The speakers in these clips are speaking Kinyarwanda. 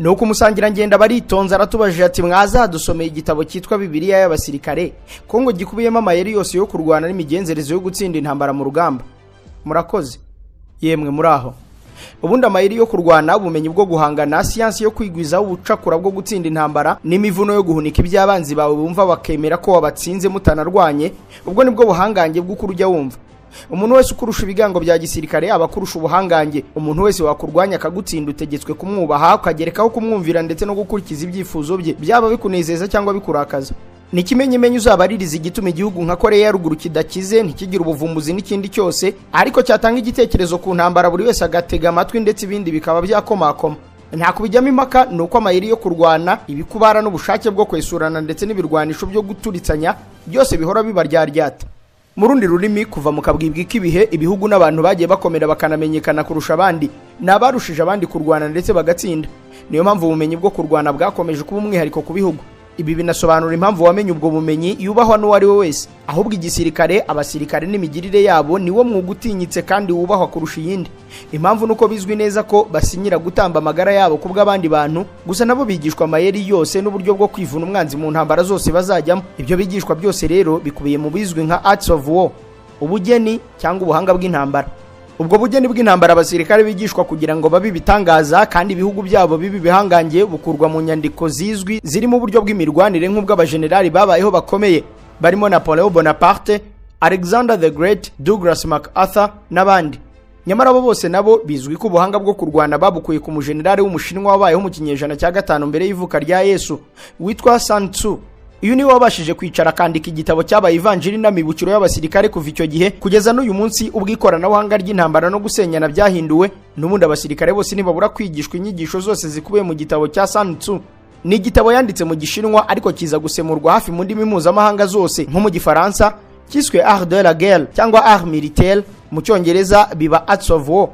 Nuko umusangirangendo baritonze aratubajije ati: "Mwazadusomeye igitabo cyitwa Bibiliya y'abasirikare, ko ngo gikubiyemo amayeri yose yo kurwana n'imigenzereze yo gutsinda intambara mu rugamba? Murakoze." Yemwe, muri aho ubundi amayeri yo kurwana, ubumenyi bwo guhangana, siyansi yo kwigwizaho ubucakura bwo gutsinda intambara n'imivuno yo guhunika iby'abanzi bawe bumva bakemera ko wabatsinze mutanarwanye, ubwo nibwo buhangange bw'ukuri ujya wumva. Umuntu wese ukurusha ibigango bya gisirikare aba akurusha ubuhangange. Umuntu wese wakurwanya akagutsinda utegetswe kumwubaha, ukagerekaho kumwumvira ndetse no gukurikiza ibyifuzo bye, byaba bikunezeza cyangwa bikurakaza. Ni ikimenyimenyi uzabaririza igituma igihugu nka Koreya ya Ruguru kidakize, ntikigire ubuvumbuzi n'ikindi cyose, ariko cyatanga igitekerezo ku ntambara buri wese agatega amatwi, ndetse ibindi bikaba byakomakoma. Nta kubijyamo impaka ni uko amayeri yo kurwana, ibikubara n'ubushake bwo kwesurana ndetse n'ibirwanisho byo guturitsanya byose bihora bibaryaryata. Mu rundi rurimi, kuva mu kabwibwi k'ibihe, ibihugu n'abantu bagiye bakomera bakanamenyekana kurusha abandi ni abarushije abandi kurwana ndetse bagatsinda. Niyo mpamvu ubumenyi bwo kurwana bwakomeje kuba umwihariko ku bihugu. Ibi binasobanura impamvu wamenye ubwo bumenyi yubahwa n'uwo ari we wese. Ahubwo igisirikare, abasirikare n'imigirire yabo niwo mwuga utinyitse kandi wubahwa kurusha iyindi. Impamvu nuko bizwi neza ko basinyira gutamba amagara yabo ku bw'abandi bantu. Gusa nabo bigishwa amayeri yose n'uburyo bwo kwivuna umwanzi mu ntambara zose bazajyamo. Ibyo bigishwa byose rero bikubiye mu bizwi nka arts of war, ubugeni cyangwa ubuhanga bw'intambara. Ubwo bugeni bw'intambara abasirikare bigishwa kugira ngo babe ibitangaza kandi ibihugu byabo bibe ibihangange bukurwa mu nyandiko zizwi zirimo uburyo bw'imirwanire nk'ubw'abajenerali babayeho bakomeye barimo Napoleon Bonaparte, Alexander the Great, Douglas MacArthur n'abandi. Nyamara abo bose nabo bizwi ko ubuhanga bwo kurwana babukuye ku mujenerali w'Umushinwa wabayeho mu kinyejana cya 5 mbere y'ivuka rya Yesu witwa Sun Tzu. Uyu niwe wabashije kwicara akandika igitabo cyabaye ivanjiri n'amibukiro y'abasirikare kuva icyo gihe kugeza n'uyu munsi, ubwo ikoranabuhanga ry'intambara no gusenyana byahinduwe. N'ubundi abasirikare bose ntibabura kwigishwa inyigisho zose zikubiye mu gitabo cya Sun Tzu. Ni igitabo yanditse mu Gishinwa, ariko kiza gusemurwa hafi mu ndimi mpuzamahanga zose, nko mu Gifaransa cyiswe Art de la Guerre cyangwa Art Militaire, mu Cyongereza biba Arts of War.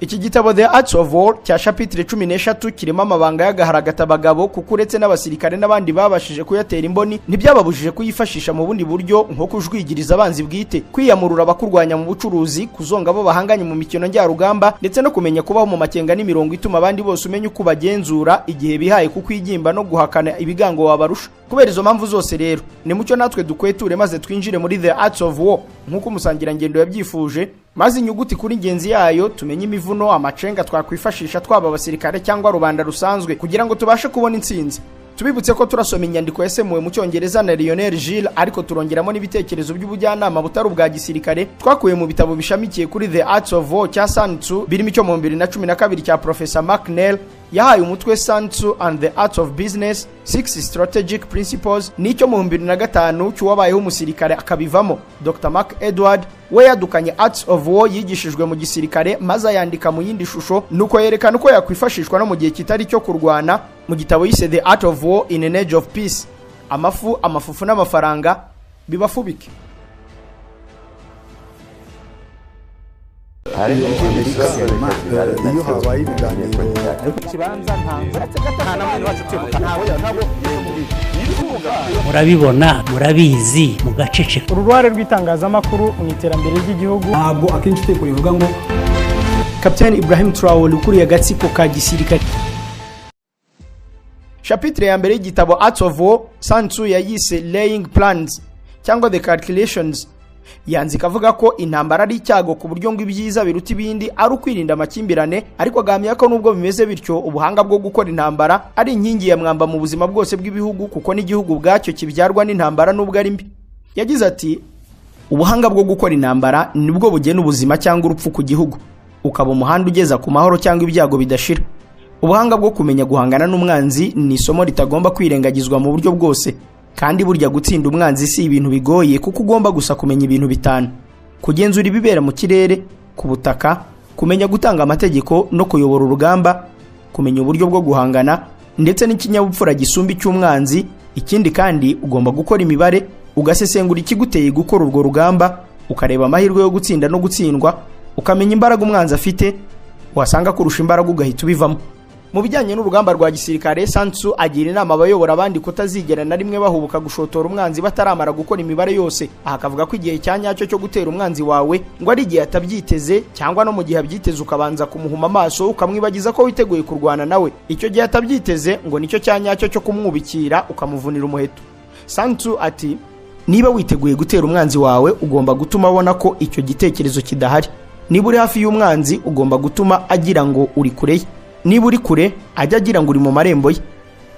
Iki gitabo The Arts of War cya chapitre 13 kirimo amabanga y'agaharagatabagabo, kuko uretse n'abasirikare n'abandi babashije kuyatera imboni, ntibyababujije kuyifashisha mu bundi buryo, nko kujwigiriza abanzi bwite, kwiyamurura abakurwanya mu bucuruzi, kuzonga abo bahanganye mu mikino njyarugamba, ndetse no kumenya kubaho mu makenga n'imirongo ituma abandi bose umenya uko ubagenzura igihe bihaye kukwigimba no guhakana ibigango wabarusha. Kubera izo mpamvu zose rero, ni mucyo natwe dukweture maze twinjire muri The Arts of War nk'uko umusangirangendo yabyifuje, maze inyuguti kuri ingenzi yayo tumenye imivuno, amacenga twakwifashisha, twaba abasirikare cyangwa rubanda rusanzwe, kugira ngo tubashe kubona intsinzi. Tubibutse ko turasoma inyandiko yasemuwe mu Cyongereza na Lionel Gilles, ariko turongeramo n'ibitekerezo by'ubujyanama butari ubwa gisirikare twakuye mu bitabo bishamikiye kuri The Arts of War cya Sun Tzu, birimo icyo mu 2012 cya Professor McNeil yahaye umutwe "Sun Tzu and the Art of Business: Six Strategic Principles", n'icyo mu 2005 cy'uwabayeho umusirikare akabivamo, Dr Mark Edward. We yadukanye Arts of War yigishijwe mu gisirikare maze ayandika mu yindi shusho, nuko yerekana uko yakwifashishwa no mu gihe kitari cyo kurwana mu gitabo yise The Art of War in an Age of Peace. Amafu, amafufu n'amafaranga bibafubike. Iyo habaye ibiganiro Murabibona, murabizi, mugaceceka. Uruhare rw'itangazamakuru mu iterambere ry'igihugu. Ntabwo akenshi itegeko rivuga ngo Kapiteni Ibrahim Traore ukuriye agatsiko ka gisirikare. Chapitre ya mbere y'igitabo Arts of War, Sun Tzu yayise Laying Plans cyangwa The Calculations. Yanzika avuga ko intambara ari icyago, ku buryo ngo ibyiza biruta ibindi ari ukwirinda amakimbirane, ariko agahamya ko nubwo bimeze bityo, ubuhanga bwo gukora intambara ari inkingi ya mwamba mu buzima bwose bw'ibihugu, kuko n'igihugu ubwacyo kibyarwa n'intambara nubwo ari mbi. Yagize ati: "Ubuhanga bwo gukora intambara nibwo bugena ubuzima cyangwa urupfu ku gihugu, ukaba umuhanda ugeza ku mahoro cyangwa ibyago bidashira. Ubuhanga bwo kumenya guhangana n'umwanzi ni isomo ritagomba kwirengagizwa mu buryo bwose. Kandi burya gutsinda umwanzi si ibintu bigoye, kuko ugomba gusa kumenya ibintu bitanu: kugenzura ibibera mu kirere, ku butaka, kumenya gutanga amategeko no kuyobora urugamba, kumenya uburyo bwo guhangana, ndetse n'ikinyabupfura gisumba icy'umwanzi. Ikindi kandi, ugomba gukora imibare, ugasesengura ikiguteye gukora urwo rugamba, ukareba amahirwe yo gutsinda no gutsindwa, ukamenya imbaraga umwanzi afite, wasanga kurusha imbaraga ugahita ubivamo." Mu bijyanye n'urugamba rwa gisirikare, Sun Tzu agira inama abayobora abandi kutazigera na rimwe bahubuka gushotora umwanzi bataramara gukora imibare yose. Aha akavuga ko igihe cya nyacyo cyo gutera umwanzi wawe ngo ari igihe atabyiteze, cyangwa no mu gihe abyiteze ukabanza kumuhuma amaso ukamwibagiza ko witeguye kurwana nawe. Icyo gihe atabyiteze ngo nicyo cya nyacyo cyo kumwubikira ukamuvunira umuheto. Sun Tzu ati: niba witeguye gutera umwanzi wawe ugomba gutuma abona ko icyo gitekerezo kidahari. Niba uri hafi y'umwanzi ugomba gutuma agira ngo uri kure ye. Niba uri kure ajya agira ngo uri mu marembo ye.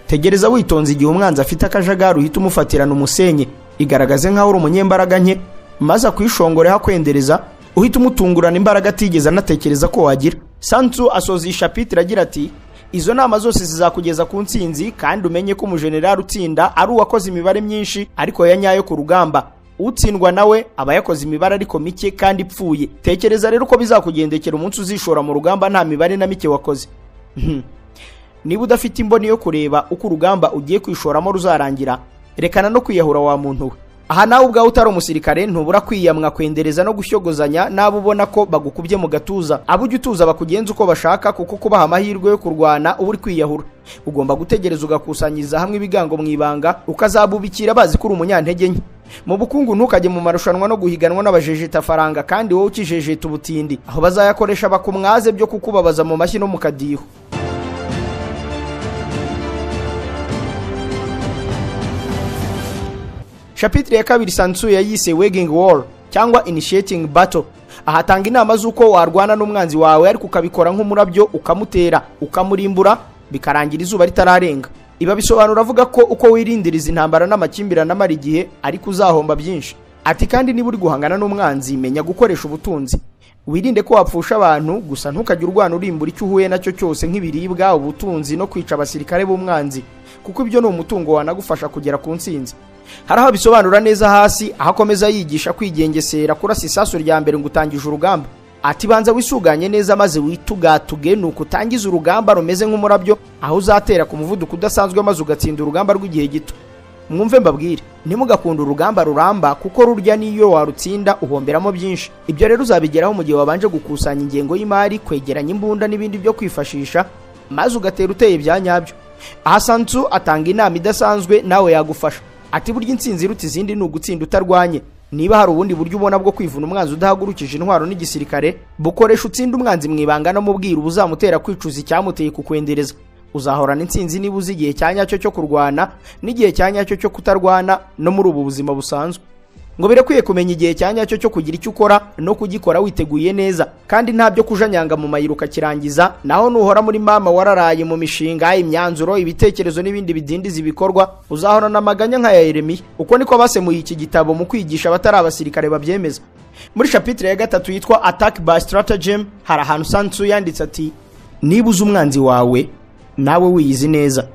Tegereza witonze igihe umwanzi afite akajagari uhita umufatirana umusenye, igaragaze nk'aho uri umunyembaraga nke, maze akwishongoreho akwendereza, uhita umutungurana imbaraga atigeze anatekereza ko wagira. Sun Tzu asoza iyi chapitre agira ati: izo nama zose zizakugeza ku ntsinzi, kandi umenye ko umujenerali utsinda ari uwakoze imibare myinshi ariko ya nyayo ku rugamba. Utsindwa nawe aba yakoze imibare ariko mike kandi ipfuye. Tekereza rero uko bizakugendekera umunsi uzishora mu rugamba nta mibare na mike wakoze. Niba udafite imboni yo kureba uko urugamba ugiye kwishoramo ruzarangira, rekana no kwiyahura wa muntu we. Aha nawe ubwawe utari umusirikare ntubura kwiyamwa, kwendereza no gushyogozanya n'abo ubona ko bagukubye mu gatuza. Abo ujya utuza bakugenza uko bashaka, kuko kubaha amahirwe yo kurwana uba uri kwiyahura. Ugomba gutegereza ugakusanyiriza hamwe ibigango mu ibanga, ukazabubikira bazi ko uri umunyantege nke. Mu bukungu ntukajye mu marushanwa no guhiganwa n'abajejetafaranga kandi wowe ukijejeta ubutindi, aho bazayakoresha bakumwaze byo kukubabaza mu mashyi no mu kadiho. Chapitre ya kabiri Sun Tzu yayise Waging War cyangwa Initiating Battle. Ahatanga inama z'uko warwana n'umwanzi wawe ariko ukabikora nk'umurabyo, ukamutera ukamurimbura bikarangira izuba ritararenga. Iba bisobanura avuga ko uko wirindiriza intambara n'amakimbirane amara igihe ariko uzahomba byinshi. Ati kandi niba uri guhangana n'umwanzi menya gukoresha ubutunzi, wirinde ko wapfusha abantu gusa, ntukajye urwana urimbura icyo uhuye nacyo cyose nk'ibiribwa, ubutunzi no kwica abasirikare b'umwanzi, kuko ibyo ni umutungo wanagufasha kugera ku ntsinzi. Hari aho bisobanura neza hasi, aho akomeza yigisha kwigengesera kurasa isasu rya mbere ngo utangije urugamba. Ati banza wisuganye neza maze witugatuge, nuko utangiza urugamba rumeze nk'umurabyo, aho uzatera ku muvuduko udasanzwe maze ugatsinda urugamba rw'igihe gito. Mwumve mbabwire, ntimugakunda urugamba ruramba kuko rurya n'iyo warutsinda uhomberamo byinshi. Ibyo rero uzabigeraho mu gihe wabanje gukusanya ingengo y'imari, kwegeranya imbunda n'ibindi byo kwifashisha, maze ugatera uteye ibya nyabyo. Aha Sun Tzu atanga inama idasanzwe nawe yagufasha. Ati burya intsinzi iruta izindi ni ugutsinda utarwanye. Niba hari ubundi buryo ubona bwo kwivuna umwanzi udahagurukije intwaro n'igisirikare, bukoresha utsinde umwanzi mu ibanga no mu bwiru buzamutera kwicuza icyamuteye kukwendereza. Uzahorana intsinzi niba uzi igihe cya nyacyo cyo kurwana n'igihe cya nyacyo cyo kutarwana no muri ubu buzima busanzwe. Ngo birakwiye kumenya igihe cya nyacyo cyo kugira icyo ukora no kugikora witeguye neza, kandi nta byo kujanyanga mu mayira ukakirangiza. Naho nuhora muri mama wararaye mu mishinga, imyanzuro, ibitekerezo n'ibindi bidindiza ibikorwa, uzahorana amaganya nka ya Yeremiya. Uko niko basemuye iki gitabo mu kwigisha abatari abasirikare babyemeza. Muri chapitre ya gatatu yitwa Attack by Stratagem, hari ahantu Sun Tzu yanditse ati: niba uzi umwanzi wawe nawe wiyizi neza,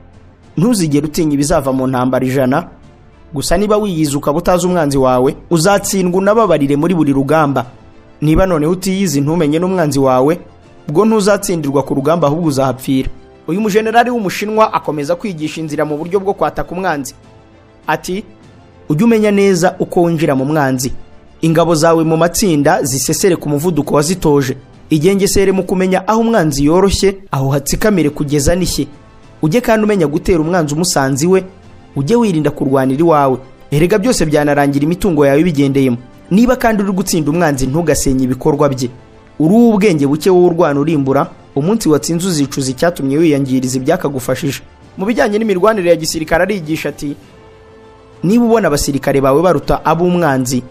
ntuzigere utinya ibizava mu ntambara 100. Gusa niba wiyizi ukaba utazi umwanzi wawe, uzatsindwa unababarire muri buri rugamba. Niba noneho utiyizi ntumenye n'umwanzi wawe, bwo ntuzatsindirwa ku rugamba ahubwo uzahapfira. Uyu mujenerali w'umushinwa akomeza kwigisha inzira mu buryo bwo kwataka umwanzi. Ati ujye umenya neza uko winjira mu mwanzi, ingabo zawe mu matsinda zisesere ku muvuduko wazitoje, igengesere mu kumenya aho umwanzi yoroshye, aho hatsikamire kugeza nishye. Ujye kandi umenya gutera umwanzi umusanzi we, ujye wirinda kurwanira iwawe. Erega byose byanarangira imitungo yawe bigendeyemo. Niba kandi uri gutsinda umwanzi ntugasenye ibikorwa bye. Uri ubwenge buke wowe urwana urimbura, umunsi watsinze uzicuza icyatumye wiyangiriza ibyakagufashije. Mu bijyanye n'imirwanire ya gisirikare arigisha ati: niba ubona abasirikare bawe baruta ab'umwanzi,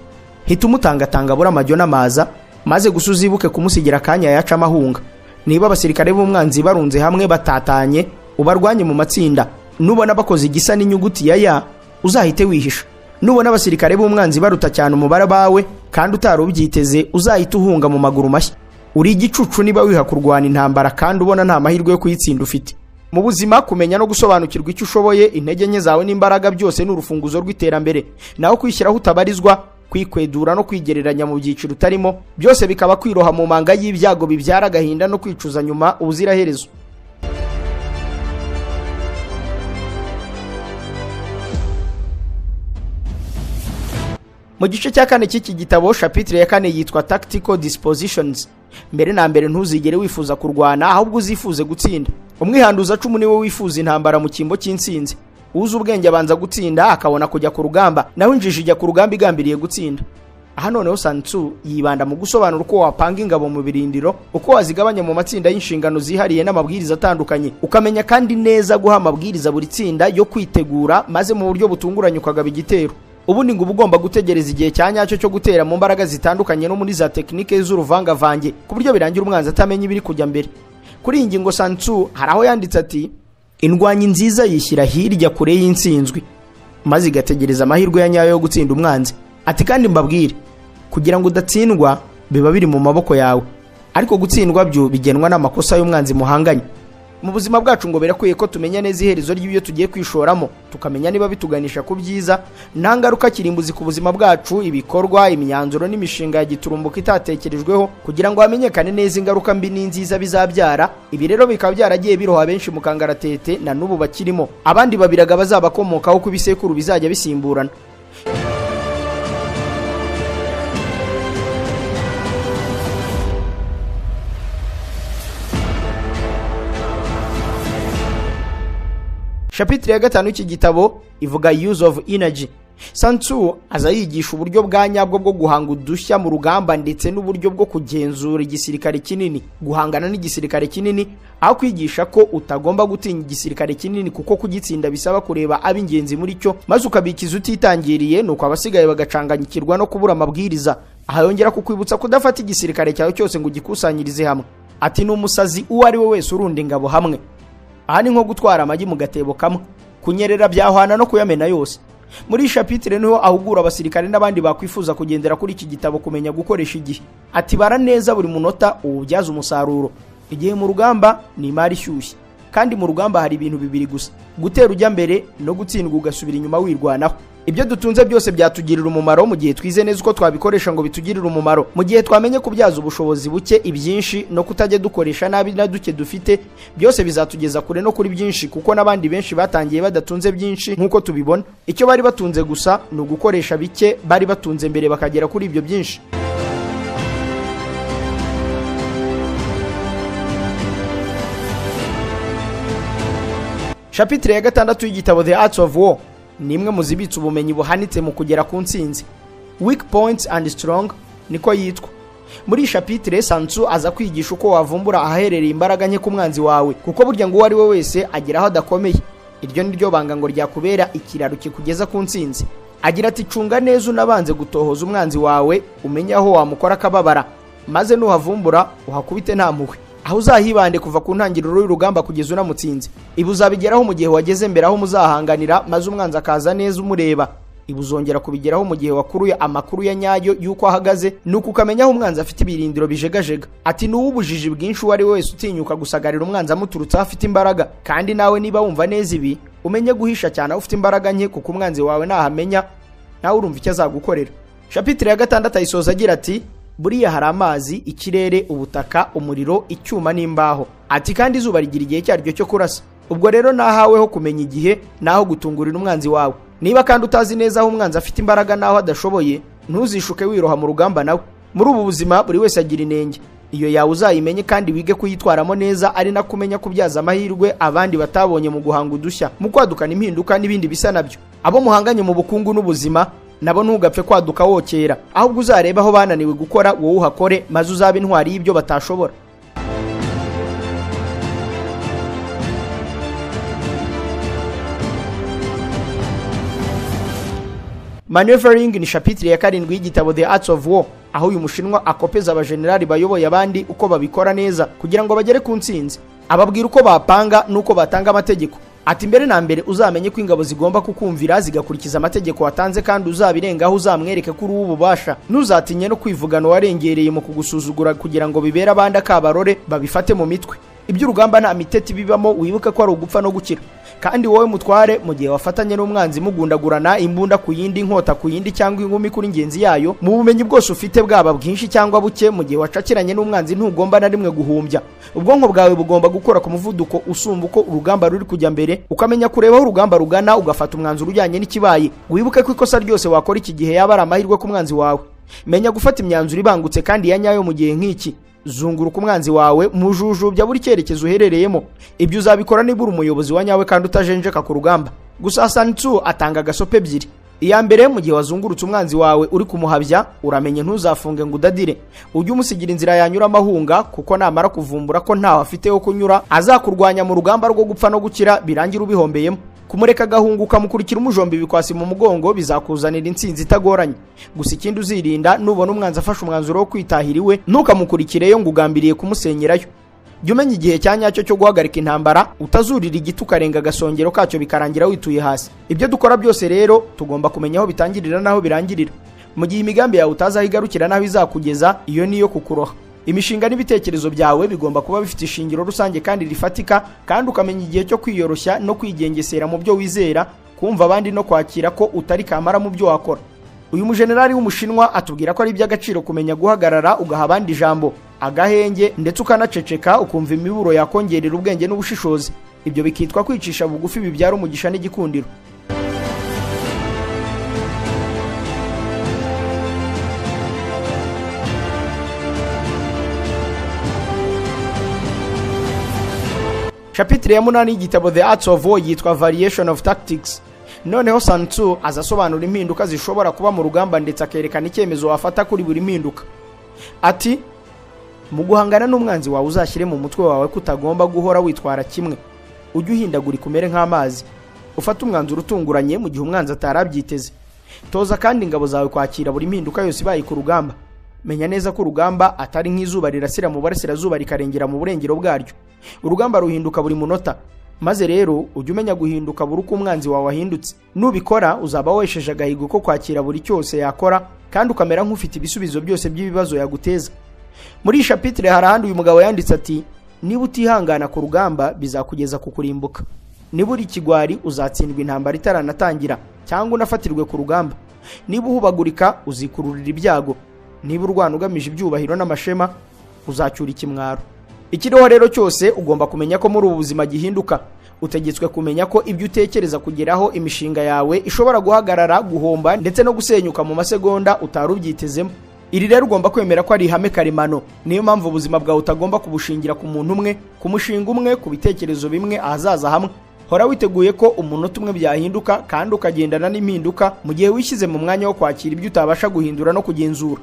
hita umutangatanga abura amajyo n'amaza, maze gusa uzibuke kumusigira akanya yaca amahunga. Niba abasirikare b'umwanzi barunze hamwe batatanye, ubarwanye mu matsinda. Nubona bakoze igisa n'inyuguti ya ya, uzahite wihisha. Nubona abasirikare b'umwanzi baruta cyane umubare bawe kandi utari ubyiteze, uzahite uhunga mu maguru mashya. Uri igicucu niba wiha kurwana intambara kandi ubona nta mahirwe yo kuyitsinda ufite. Mu buzima kumenya no gusobanukirwa icyo ushoboye, intege nke zawe n'imbaraga byose ni urufunguzo rw'iterambere. Naho kwishyiraho utabarizwa, kwikwedura no kwigereranya mu byiciro utarimo, byose bikaba kwiroha mu manga y'ibyago bibyara agahinda no kwicuza nyuma ubuziraherezo. Mu gice cya kane cy'iki gitabo, chapitre ya kane yitwa Tactical Dispositions. Mbere na mbere ntuzigere wifuza kurwana, ahubwo uzifuze gutsinda. Umwihanduza cumu niwe wifuza intambara mu cyimbo cy'insinzi. Uzi ubwenge abanza gutsinda akabona kujya ku rugamba, naho injiji ijya ku rugamba igambiriye gutsinda. Aha noneho Sun Tzu yibanda mu gusobanura uko wapanga ingabo mu birindiro, uko wazigabanya mu matsinda y'inshingano zihariye n'amabwiriza atandukanye, ukamenya kandi neza guha amabwiriza buri tsinda yo kwitegura, maze mu buryo butunguranye ukagaba igitero. Ubundi ngo uba ugomba gutegereza igihe cya nyacyo cyo gutera mu mbaraga zitandukanye no muri za tekinike z'uruvangavange, ku buryo birangira umwanzi atamenya ibiri kujya mbere. Kuri iyi ngingo Sun Tzu hari aho yanditse ati: indwanyi nziza yishyira hirya kure y'insinzwi, maze igategereza amahirwe ya nyayo yo gutsinda umwanzi. Ati kandi mbabwire, kugira ngo udatsindwa biba biri mu maboko yawe, ariko gutsindwa byo bigenwa n'amakosa y'umwanzi muhanganye. Mu buzima bwacu ngo birakwiye ko tumenya neza iherezo ry'ibyo tugiye kwishoramo, tukamenya niba bituganisha ku byiza nta ngaruka kirimbuzi ku buzima bwacu, ibikorwa, imyanzuro n'imishinga ya giturumbuka itatekerejweho, kugira ngo hamenyekane neza ingaruka mbi n'inziza bizabyara. Ibi rero bikaba byaragiye biroha benshi mu kangaratete na n'ubu bakirimo, abandi babiraga bazabakomokaho ku bisekuru bizajya bisimburana. Chapitre ya 5 y'iki gitabo ivuga use of energy. Sun Tzu aza yigisha uburyo bwa nyabwo bwo guhanga udushya mu rugamba, ndetse n'uburyo bwo kugenzura igisirikare kinini, guhangana n'igisirikare kinini, aho kwigisha ko utagomba gutinya igisirikare kinini kuko kugitsinda bisaba kureba ab'ingenzi muri cyo, maze ukabikiza utitangiriye, nuko abasigaye bagacanganyikirwa no kubura amabwiriza. Aha yongera kukwibutsa kudafata igisirikare cyawe cyose ngo ugikusanyirize hamwe. Ati ni umusazi uwo ari we wese urunda ingabo hamwe. Aha ni nko gutwara amagi mu gatebo kamwe, kunyerera byahwana no kuyamena yose. Muri chapitre niho ahugura abasirikare n'abandi bakwifuza kugendera kuri iki gitabo kumenya gukoresha igihe. Ati bara neza buri munota uwubyaza umusaruro. Igihe mu rugamba ni imari ishyushye, kandi mu rugamba hari ibintu bibiri gusa: gutera ujya mbere no gutsindwa ugasubira inyuma wirwanaho. Ibyo dutunze byose byatugirira umumaro mu gihe twize neza uko twabikoresha ngo bitugirire umumaro, mu gihe twamenye kubyaza ubushobozi buke ibyinshi no kutajya dukoresha nabi na duke dufite, byose bizatugeza kure no kuri byinshi, kuko n'abandi benshi batangiye badatunze byinshi nk'uko tubibona. Icyo bari batunze gusa ni ugukoresha bike bari batunze mbere bakagera kuri ibyo byinshi. Chapitre ya 6 y'igitabo The Arts of War ni imwe mu zibitse ubumenyi buhanitse mu kugera ku ntsinzi. Weak Points and Strong niko yitwa. Muri chapitre Sun Tzu aza kwigisha uko wavumbura ahaherereye imbaraga nke ku mwanzi wawe, kuko burya ngo uwo ari we wese agera aho adakomeye. Iryo ni ryo banga ngo ryakubera ikiraro kikugeza ku ntsinzi. Agira ati cunga neza unabanze gutohoza umwanzi wawe, umenye aho wamukora akababara, maze nuhavumbura uhakubite nta mpuhwe. Aho uzahibande kuva ku ntangiriro y'urugamba kugeza unamutsinze. Ibi uzabigeraho mu gihe wageze mbere aho muzahanganira, maze umwanzi akaza neza umureba. Ibi uzongera kubigeraho mu gihe wakuruye amakuru ya nyayo y'uko ahagaze, nuko ukamenya aho umwanzi afite ibirindiro bijegajega. Ati ni uw'ubujiji bwinshi uwo ari we wese utinyuka gusagarira umwanzi amuturutse aho afite imbaraga. Kandi nawe niba wumva neza ibi, umenye guhisha cyane aho ufite imbaraga nke, kuko umwanzi wawe nahamenya nawe urumva icyo azagukorera. Chapitre ya 6 ayisoza agira ati buriya hari amazi, ikirere, ubutaka, umuriro, icyuma n'imbaho. Ati kandi izuba rigira igihe cyaryo cyo kurasa. Ubwo rero nahaweho kumenya igihe naho gutungurira umwanzi wawe. Niba kandi utazi neza aho umwanzi afite imbaraga naho adashoboye, ntuzishuke wiroha mu rugamba nawe. Muri ubu buzima buri wese agira inenge. Iyo yawe uzayimenye kandi wige kuyitwaramo neza, ari na kumenya kubyaza amahirwe abandi batabonye mu guhanga udushya, mu kwadukana impinduka n'ibindi bisa nabyo. Abo muhanganye mu bukungu n'ubuzima nabo ntugapfe kwaduka wokera, ahubwo uzareba aho bananiwe gukora wowe uhakore, maze uzabe intwari y'ibyo batashobora. Maneuvering ni chapitre ya 7 y'igitabo The Arts of War, aho uyu mushinwa akopeza abajenerali bayoboye abandi uko babikora neza kugira ngo bagere ku ntsinzi. Ababwira uko bapanga n'uko batanga amategeko. Ati mbere na mbere uzamenye ko ingabo zigomba kukumvira zigakurikiza amategeko watanze, kandi uzabirengaho uzamwereke ko uri uw'ububasha. Ntuzatinye no kwivugana uwarengereye mu kugusuzugura kugira ngo bibere abandi akabarore babifate mu mitwe. Iby'urugamba nta miteti bibamo, wibuke ko ari ugupfa no gukira. Kandi wowe mutware, mu gihe wafatanye n'umwanzi mugundagurana imbunda ku yindi, inkota ku yindi, cyangwa ingumi kuri ngenzi yayo, mu bumenyi bwose ufite bwaba bwinshi cyangwa buke, mu gihe wacakiranye n'umwanzi ntugomba na rimwe guhumbya. Ubwonko bwawe bugomba gukora ku muvuduko usumba uko urugamba ruri kujya mbere, ukamenya kureba aho urugamba rugana, ugafata umwanzuro ujyanye n'ikibaye. Wibuke ko ikosa ryose wakora iki gihe yaba ari amahirwe ku mwanzi wawe. Menya gufata imyanzuro ibangutse kandi ya nyayo mu gihe nk'iki. Zunguruka umwanzi wawe, mujujubya buri cyerekezo uherereyemo. Ibyo uzabikora niba uri umuyobozi wa nyawe kandi utajenjeka ku rugamba. Gusa Sun Tzu atanga agasope ebyiri. Iya mbere, mu gihe wazungurutse umwanzi wawe uri kumuhabya, uramenye ntuzafunge ngo udadire. Ujye umusigira inzira yanyuramo ahunga, kuko namara kuvumbura ko ntaho afite ho kunyura, azakurwanya mu rugamba rwo gupfa no gukira, birangira ubihombeyemo. Kumureka agahunga ukamukurikira umujomba ibikwasi mu mugongo bizakuzanira intsinzi itagoranye. Gusa ikindi uzirinda, nubona umwanzi afashe umwanzuro wo kwitahira iwe, ntukamukurikireyo ngo ugambiriye kumusenyerayo. Jya umenya igihe cya nyacyo cyo guhagarika intambara, utazurira igiti ukarenga agasongero kacyo bikarangira wituye hasi. Ibyo dukora byose rero tugomba kumenya aho bitangirira n'aho birangirira. Mu gihe imigambi yawe utazi aho igarukira n'aho izakugeza, iyo niyo kukuroha. Imishinga n'ibitekerezo byawe bigomba kuba bifite ishingiro rusange kandi rifatika, kandi ukamenya igihe cyo kwiyoroshya no kwigengesera mu byo wizera, kumva abandi no kwakira ko utari kamara mu byo wakora. Uyu mujenerali w'Umushinwa atubwira ko ari iby'agaciro kumenya guhagarara ugaha abandi ijambo, agahenge, ndetse ukanaceceka ukumva imiburo yakongerera ubwenge n'ubushishozi. Ibyo bikitwa kwicisha bugufi, bibyara umugisha n'igikundiro. Chapitre ya 8 y'igitabo The Arts of War yitwa Variation of Tactics. Noneho Sun Tzu azasobanura impinduka zishobora kuba mu rugamba, ndetse akerekana icyemezo wafata kuri buri mpinduka. Ati: mu guhangana n'umwanzi wawe uzashyire mu mutwe wawe ko utagomba guhora witwara kimwe. Ujye uhindagurika umere nk'amazi, ufate umwanzuro utunguranye mu gihe umwanzi atarabyiteze. Toza kandi ingabo zawe kwakira buri mpinduka yose ibaye ku rugamba. Menya neza ko urugamba atari nk'izuba rirasira mu burasirazuba rikarengera mu burengero bwaryo. Urugamba ruhinduka buri munota. Maze rero ujye umenya guhinduka buri uko umwanzi wawe ahindutse. Nubikora uzaba wesheje agahigo ko kwakira buri cyose yakora, kandi ukamera nk'ufite ibisubizo byose by'ibibazo yaguteza. Muri iyi chapitre hari ahandi uyu mugabo yanditse ati: niba utihangana ku rugamba bizakugeza ku kurimbuka. Niba uri ikigwari uzatsindwa intambara itaranatangira, cyangwa unafatirwe ku rugamba. Niba uhubagurika uzikururira ibyago. Niba urwana ugamije ibyubahiro n'amashema uzacyura ikimwaro. Ikiriho rero cyose ugomba kumenya ko muri ubu buzima gihinduka. Utegetswe kumenya ko ibyo utekereza kugeraho, imishinga yawe ishobora guhagarara, guhomba ndetse no gusenyuka mu masegonda utari ubyitezemo. Iri rero ugomba kwemera ko ari ihame karemano. Niyo mpamvu ubuzima bwawe utagomba kubushingira ku muntu umwe, ku mushinga umwe, ku bitekerezo bimwe, ahazaza hamwe. Hora witeguye ko umunota umwe byahinduka, kandi ukagendana n'impinduka mu gihe wishyize mu mwanya wo kwakira ibyo utabasha guhindura no kugenzura.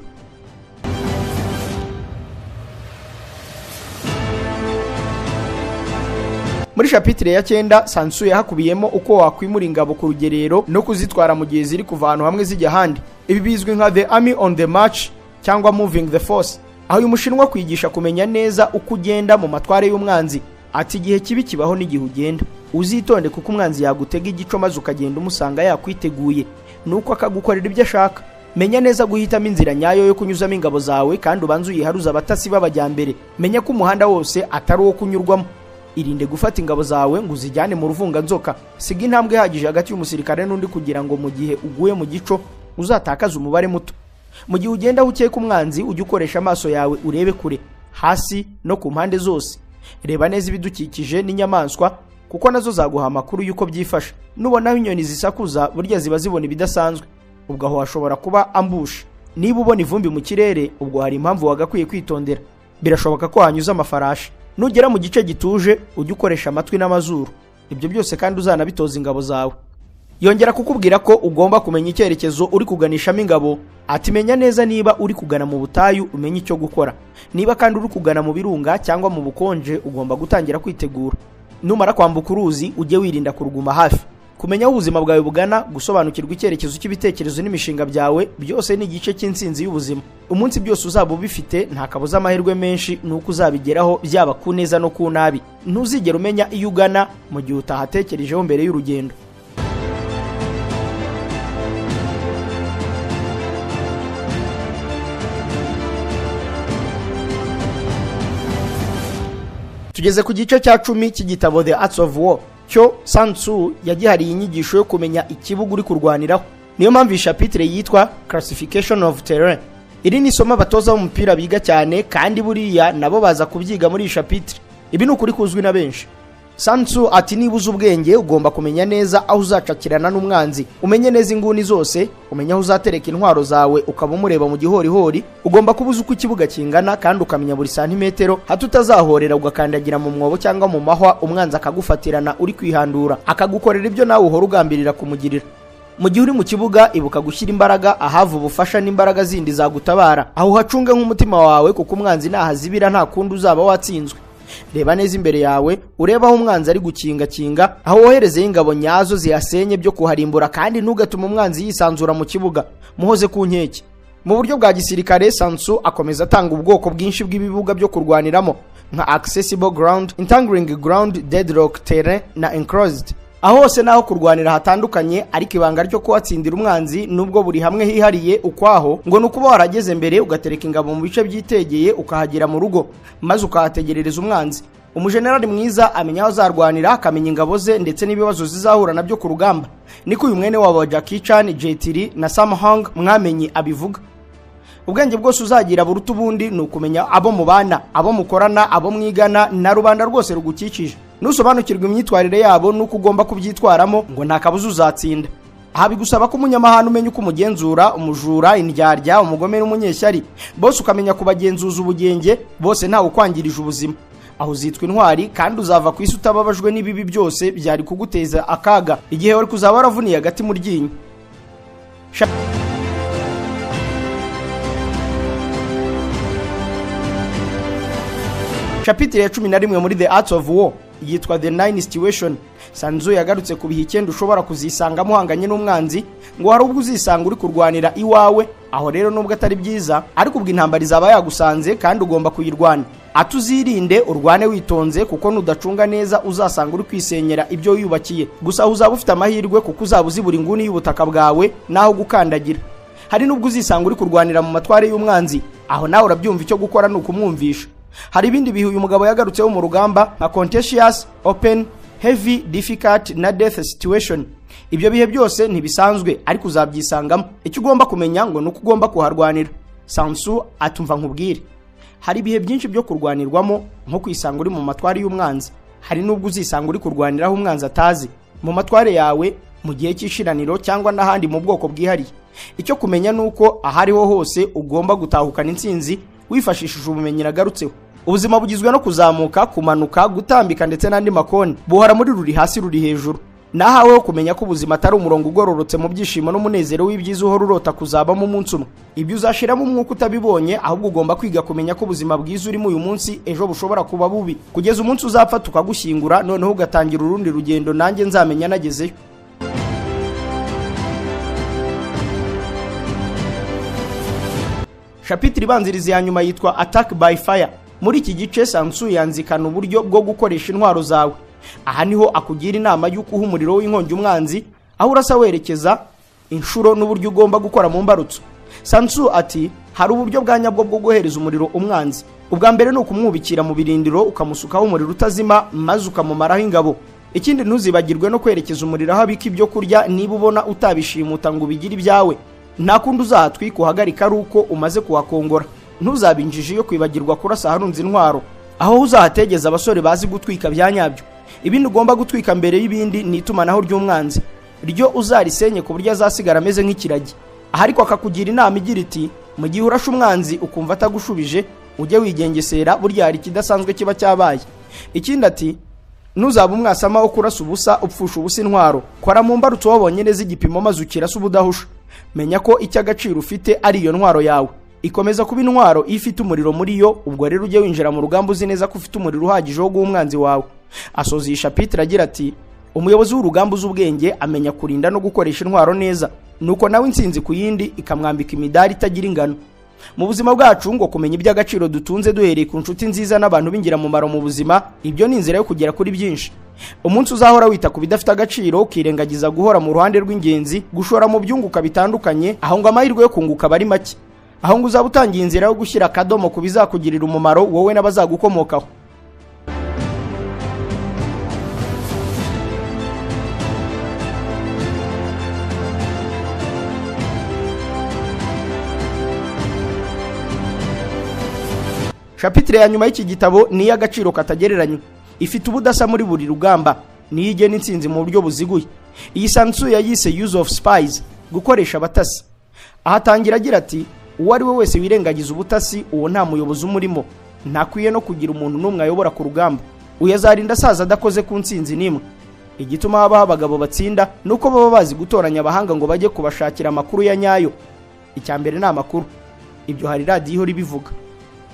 Muri chapitre ya 9 Sun Tzu yahakubiyemo uko wakwimura ingabo ku rugerero no kuzitwara mu gihe ziri kuva ahantu hamwe zijya ahandi. Ibi bizwi nka The Army on the March cyangwa Moving the Force. Aho uyu Mushinwa kwigisha kumenya neza uko ugenda mu matware y'umwanzi. Ati: igihe kibi kibaho n'igihe ugenda. Uzitonde kuko umwanzi yagutega igico maze ukagenda umusanga yakwiteguye, nuko akagukorera ibyo ashaka. Menya neza guhitamo inzira nyayo yo kunyuzamo ingabo zawe, kandi ubanze uyiharuze abatasi b'abajyambere. Menya ko umuhanda wose atari uwo kunyurwamo. Irinde gufata ingabo zawe ngo uzijyane mu ruvunganzoka. Siga intambwe ihagije hagati y'umusirikare n'undi kugira ngo mu gihe uguye mu gico uzatakaze umubare muto. Mu gihe ugenda aho ukeka umwanzi, ujye ukoresha amaso yawe urebe kure, hasi no ku mpande zose. Reba neza ibidukikije n'inyamaswa, kuko nazo zaguha amakuru y'uko byifashe. Nubona aho inyoni zisakuza, burya ziba zibona ibidasanzwe, ubwo aho hashobora kuba ambush. Niba ubona ivumbi mu kirere, ubwo hari impamvu wagakwiye kwitondera. Birashoboka ko hanyuze amafarashi. Nugera mu gice gituje ujye ukoresha amatwi n'amazuru. Ibyo byose kandi uzanabitoza ingabo zawe. Yongera kukubwira ko ugomba kumenya icyerekezo uri kuganishamo ingabo. Ati: menya neza niba uri kugana mu butayu umenye icyo gukora. Niba kandi uri kugana mu birunga cyangwa mu bukonje ugomba gutangira kwitegura. Numara kwambuka uruzi ujye wirinda kuruguma hafi. Kumenya aho ubuzima bwawe bugana, gusobanukirwa icyerekezo cy'ibitekerezo n'imishinga byawe, byose ni igice cy'intsinzi y'ubuzima. Umunsi byose uzaba ubifite nta kabuza amahirwe menshi nuko uzabigeraho, byaba ku neza no ku nabi. Ntuzigera umenya iyo ugana mu gihe utahatekerejeho mbere y'urugendo. Tugeze ku gice cya 10 cy'igitabo The Arts of War. Cyo Sun Tzu yagihariye inyigisho yo kumenya ikibuga uri kurwaniraho. Niyo mpamvu iyi chapitre yitwa Classification of Terrain. Iri ni isomo abatoza b'umupira biga cyane, kandi buriya nabo baza kubyiga muri iyi chapitre. Ibi ni ukuri kuzwi na benshi. Sun Tzu ati: "Niba uzi ubwenge, ugomba kumenya neza aho uzacakirana n'umwanzi, umenye neza inguni zose, umenye aho uzatereka intwaro zawe, ukaba umureba mu gihorihori. Ugomba kuba uzi uko ikibuga kingana kandi ukamenya buri santimetero, hato utazahorera ugakandagira mu mwobo cyangwa mu mahwa, umwanzi akagufatirana uri kwihandura, akagukorera ibyo nawe uhora ugambirira kumugirira. Mu gihe uri mu kibuga, ibuka gushyira imbaraga ahava ubufasha n'imbaraga zindi zagutabara, aho uhacunge nk'umutima wawe, kuko umwanzi nahazibira nta kundi uzaba watsinzwe. Reba neza imbere yawe, urebe aho umwanzi ari gukingakinga, aho woherezeyo ingabo nyazo zihasenye byo kuharimbura, kandi ntugatume umwanzi yisanzura mu kibuga, muhoze ku nkeke." Mu buryo bwa gisirikare, Sun Tzu akomeza atanga ubwoko bwinshi bw'ibibuga byo kurwaniramo nka accessible ground, entangling ground, deadlock terrain na enclosed. Aho hose naho kurwanira hatandukanye, ariko ibanga ryo kuhatsindira umwanzi, nubwo buri hamwe hihariye ukwaho, ngo ni ukuba warageze mbere, ugatereka ingabo mu bice byitegeye, ukahagera mu rugo, maze ukahategerereza umwanzi. Umujenerali mwiza amenya aho azarwanira, akamenya ingabo ze ndetse n'ibibazo zizahura nabyo ku rugamba. Niko uyu mwene wabo wa Jackie Chan, Jet Li na Sammo Hung mwamenye abivuga. Ubwenge bwose uzagira buruta ubundi ni ukumenya abo mubana, abo mukorana, abo mwigana na rubanda rwose rugukikije. Nusobanukirwa imyitwarire yabo n'uko ugomba kubyitwaramo, ngo nta kabuza uzatsinda. Aha bigusaba ko umunyamahane umenya uko umugenzura, umujura, indyarya, umugome n'umunyeshyari, bose ukamenya kubagenzuza ubugenge, bose ntawe ukwangirije ubuzima. Aho uzitwa intwari, kandi uzava ku isi utababajwe n'ibibi byose byari kuguteza akaga igihe wari kuzaba waravuniye agati mu ryinyo. Chapitre ya 11 muri The Art of War yitwa The Nine Situation. Sun Tzu yagarutse ku bihe 9 ushobora kuzisangamo uhanganye n'umwanzi. Ngo hari ubwo uzisanga uri kurwanira iwawe. Aho rero, nubwo atari byiza, ariko ubwo intambara izaba yagusanze kandi ugomba kuyirwana. Atuzirinde, urwane witonze, kuko nudacunga neza uzasanga uri kwisenyera ibyo wiyubakiye. Gusa aho uzaba ufite amahirwe, kuko uzaba uzi buri nguni y'ubutaka bwawe n'aho gukandagira. Hari n'ubwo uzisanga uri kurwanira mu matware y'umwanzi. Aho nawe urabyumva, icyo gukora ni ukumwumvisha. Hari ibindi bihe uyu mugabo yagarutseho mu rugamba nka contentious, open, heavy, difficult na death situation. Ibyo bihe byose ntibisanzwe, ariko uzabyisangamo. Icyo ugomba kumenya ngo ni uko ugomba kuharwanira. Sun Tzu atumva nkubwire, hari ibihe byinshi byo kurwanirwamo, nko kwisanga uri mu matware y'umwanzi. Hari n'ubwo uzisanga uri kurwaniraho umwanzi atazi, mu matware yawe, mu gihe cy'ishiraniro cyangwa n'ahandi mu bwoko bwihariye. Icyo kumenya ni uko ahariho hose ugomba gutahukana intsinzi wifashishije ubumenyi nagarutseho. Ubuzima bugizwe no kuzamuka, kumanuka, gutambika ndetse n'andi makoni. Buhora muri ruri hasi ruri hejuru. Nahawe ho kumenya ko ubuzima atari umurongo ugororotse mu byishimo n'umunezero w'ibyiza uhora urota kuzabamo umunsi umwe. Ibyo uzashiramo umwuka utabibonye. Ahubwo ugomba kwiga kumenya ko ubuzima bwiza urimo uyu munsi, ejo bushobora kuba bubi, kugeza umunsi uzapfa tukagushyingura, noneho ugatangira urundi rugendo nanjye nzamenya nagezeyo. Chapitre ibanziriza ya nyuma yitwa Attack by Fire. Muri iki gice, Sun Tzu yanzikana uburyo bwo gukoresha intwaro zawe. Aha niho akugira inama y'uko uha umuriro w'inkongi umwanzi, aho urasa werekeza, inshuro n'uburyo ugomba gukora mu mbarutso. Sun Tzu ati: "Hari uburyo bwa nyabwo bwo guhereza umuriro umwanzi. Ubwa mbere ni ukumwubikira mu birindiro, ukamusukaho umuriro utazima, maze ukamumaraho ingabo. Ikindi, ntuzibagirwe no kwerekeza umuriro aho abika ibyo kurya. Niba ubona utabishimuta ngo ubigire ibyawe, nta kundi, uzahatwika uhagarika ari uko umaze kuhakongora. Ntuzabinjije yo kwibagirwa kurasa aharunze intwaro, aho uzahategeza abasore bazi gutwika bya nyabyo. Ibindi ugomba gutwika mbere y'ibindi ni itumanaho ry'umwanzi, ryo uzarisenye ku buryo azasigara ameze nk'ikiragi." Aha ariko akakugira inama igira iti: "Mu gihe urashe umwanzi ukumva atagushubije, ujye wigengesera, burya hari ikidasanzwe kiba cyabaye." Ikindi ati: "Ntuzaba umwasama wo kurasa ubusa, upfusha ubusa intwaro. Kora mu mbarutso wabonye neza igipimo, maze ukirasa ubudahusha. Menya ko icy'agaciro ufite ari iyo ntwaro yawe. Ikomeza kuba intwaro iyo ifite umuriro muri yo. Ubwo rero ujye winjira mu rugamba uzi neza ko ufite umuriro uhagije wo guha umwanzi wawe." Asoza iyi chapitre agira ati: "Umuyobozi w'urugamba uzi ubwenge amenya kurinda no gukoresha intwaro neza, nuko nawe intsinzi ku yindi ikamwambika imidari itagira ingano." Mu buzima bwacu, ngo kumenya iby'agaciro dutunze duhereye ku nshuti nziza n'abantu b'ingirakamaro mu buzima, ibyo ni inzira yo kugera kuri byinshi. Umunsi uzahora wita ku bidafite agaciro, ukirengagiza guhora mu ruhande rw'ingenzi, gushora mu byunguka bitandukanye, aho ngo amahirwe yo kunguka aba ari make. Aho ngo uzaba utangiye inzira yo gushyira akadomo ku bizakugirira umumaro wowe n'abazagukomokaho. Chapitre ya nyuma y'iki gitabo ni iy'agaciro katagereranywa. Ifite ubudasa muri buri rugamba, niyo igena intsinzi mu buryo buziguye. Iyi Sun Tzu yayise "Use of Spies", gukoresha abatasi. Aha atangira agira ati: "Uwo ari we wese wirengagiza ubutasi, uwo nta muyobozi umurimo, ntakwiye no kugira umuntu n'umwe ayobora ku rugamba. Uyu azarinda asaza adakoze ku ntsinzi n'imwe. Igituma habaho abagabo batsinda ni uko baba bazi gutoranya abahanga ngo bajye kubashakira amakuru ya nyayo. Icya mbere ni amakuru." Ibyo hari radiyo ihora ibivuga.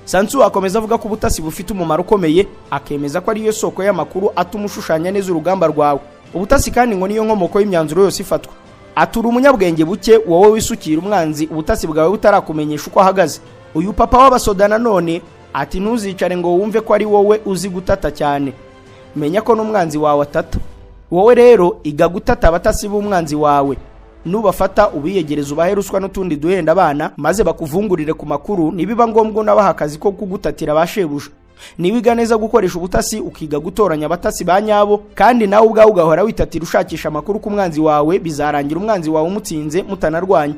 Sun Tzu akomeza avuga ko ubutasi bufite umumaro ukomeye, akemeza ko ariyo soko y'amakuru atuma ushushanya neza urugamba rwawe. Ubutasi kandi ngo niyo nkomoko y'imyanzuro yose ifatwa. Atura umunyabwenge buke wowe wisukira umwanzi ubutasi bwawe butarakumenyesha uko ahagaze. Uyu papa w'abasoda nanone ati: "Ntuzicare ngo wumve ko ari wowe uzi gutata cyane. Menya ko n'umwanzi wawe atata. Wowe rero iga gutata abatasi b'umwanzi wawe. Nubafata ubiyegereza, ubahe ruswa n'utundi duhenda abana, maze bakuvungurire ku makuru. Nibiba ngombwa unabaha akazi ko kugutatira ba shebuja. Niwiga neza gukoresha ubutasi, ukiga gutoranya abatasi ba nyabo, kandi nawe ubwawe ugahora witatira ushakisha amakuru ku mwanzi wawe, bizarangira umwanzi wawe umutsinze mutanarwanya."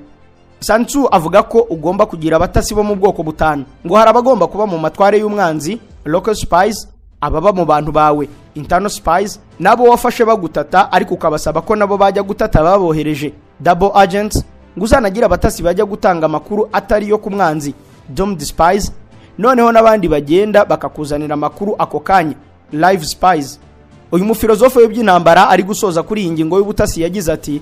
Sun Tzu avuga ko ugomba kugira abatasi bo mu bwoko butanu. Ngo hari abagomba kuba mu matware y'umwanzi, local spies, ababa mu bantu bawe, internal spies, nabo wafashe bagutata ariko ukabasaba ko nabo bajya gutata babohereje, double agents. Ngo uzanagira abatasi bajya gutanga amakuru atari yo ku mwanzi, doomed spies, noneho n'abandi bagenda bakakuzanira amakuru ako kanya, live spies. Uyu mufilozofe w'iby'intambara ari gusoza kuri iyi ngingo y'ubutasi yagize ati: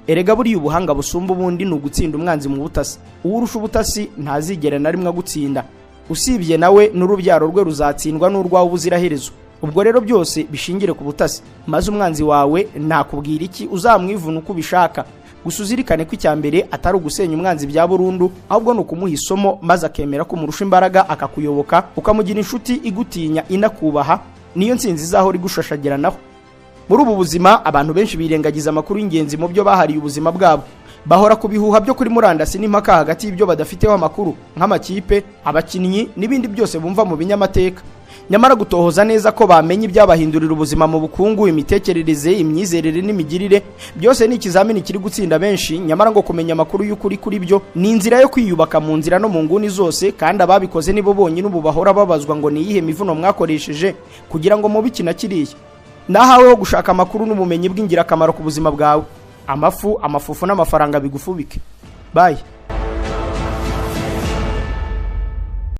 "Erega buriya ubuhanga busumba ubundi ni ugutsinda umwanzi mu butasi. Uwo urusha ubutasi ntazigera na rimwe agutsinda. Usibye nawe, n'urubyaro rwe ruzatsindwa n'urwawe ubuziraherezo. Ubwo rero byose bishingire ku butasi, maze umwanzi wawe nakubwira iki uzamwivuna uko ubishaka. Gusa uzirikane ko icya mbere atari ugusenya umwanzi bya burundu, ahubwo ni ukumuha isomo maze akemera ko umurusha imbaraga, akakuyoboka, ukamugira inshuti igutinya inakubaha. Niyo ntsinzi izahora igushashagiranaho." Muri ubu buzima abantu benshi birengagiza amakuru y'ingenzi mu byo bahariye ubuzima bwabo. Bahora ku bihuha byo kuri murandasi n'impaka hagati y'ibyo badafiteho amakuru, nk'amakipe, abakinnyi n'ibindi byose bumva mu binyamateka. Nyamara gutohoza neza ko bamenya ibyabahindurira ubuzima mu bukungu, imitekerereze, imyizerere n'imigirire, byose ni ikizamini kiri gutsinda benshi. Nyamara ngo kumenya amakuru y'ukuri kuri byo ni inzira yo kwiyubaka mu nzira no mu nguni zose, kandi ababikoze nibo bonyine ubu bahora babazwa ngo: "Ni iyihe mivuno mwakoresheje kugira ngo mube iki na kiriya?" Nahawe ho gushaka amakuru n'ubumenyi bw'ingirakamaro ku buzima bwawe. Amafu, amafufu n'amafaranga bigufubike. Bye.